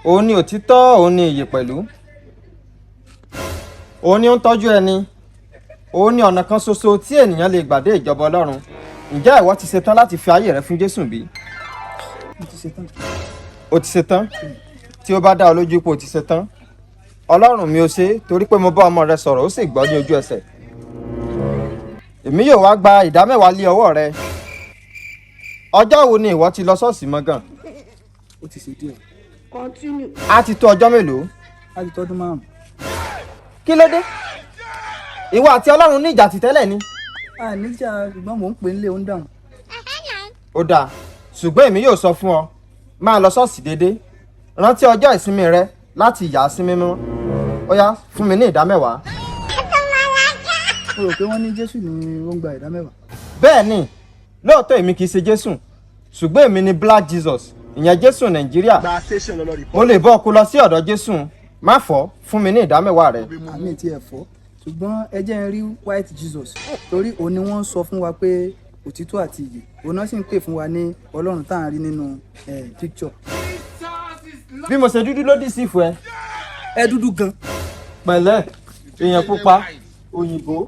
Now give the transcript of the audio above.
Òun ni òtítọ́, òun ni ìyè pẹ̀lú. Òun ni ó ń tọ́jú ẹni. Òun ni ọ̀nà kan ṣoṣo tí ènìyàn lè gbà dé ìjọba Ọlọ́run. Ǹjẹ́ ìwọ ti ṣetán láti fi ayé rẹ fún Jésù bí? Mo ti ṣetán. O ti ṣetán? Tí ó bá dá ọ lójú pé o ti ṣetán, Ọlọ́run mi, ò ṣe torí pé mo bá ọmọ rẹ sọ̀rọ̀, ó sì gbọ́ ní ojú ẹsẹ̀. Èmi yóò wá gba 10% lé ọwọ́ rẹ. Ọjọ́ wo ni ìwọ ti lọ ṣọ́ọ̀ṣì mọ́ gan? Ó ti ṣe díẹ̀. Á ti tó ọjọ́ mélòó? Á ti tọ́dún 5. Kí ló dé? Ìwọ àti Ọlọ́run ní ìjà tìtẹ́lẹ̀ ni? A níjà, ṣùgbọ́n mò ń pè ń lé, ó ń dáhùn. Ó dáa, ṣùgbọ́n èmi yóò sọ fún ọ, máa lọ ṣọ́ọ̀ṣì déédéé, rántí ọjọ́ ìsinmi rẹ láti yà á sí mímọ́. Ó yá, fún mi ní 10%. Mo rò pé wọ́n ní Jésù ni ó ń gba 10%. Bẹ́ẹ̀ ni lóòótọ́, èmi kì í ṣe Jésù, ṣùgbọ́n èmi ni Black Jesus, ìyẹn Jésù Nàìjíríà. Gba station lọ lọ report. Mo lè bọ́ ọkọ lọ sí ọ̀dọ̀ Jésù. Má fọ́, fún mi ní 10% rẹ. Àmì tí ẹ fọ́, ṣùgbọ́n ẹ jẹ́ ń rí White Jesus, torí òun ni wọ́n ń sọ fún wa pé òtítọ́ àti ìyè, òun náà sì ń pè fún wa ní Ọlọ́run tá à ń rí nínú picture. Bí mo ṣe dúdú ló dì sí ìfù ẹ? Ẹ dúdú gan. Pẹ̀lẹ́, èèyàn pupa òyìnbó.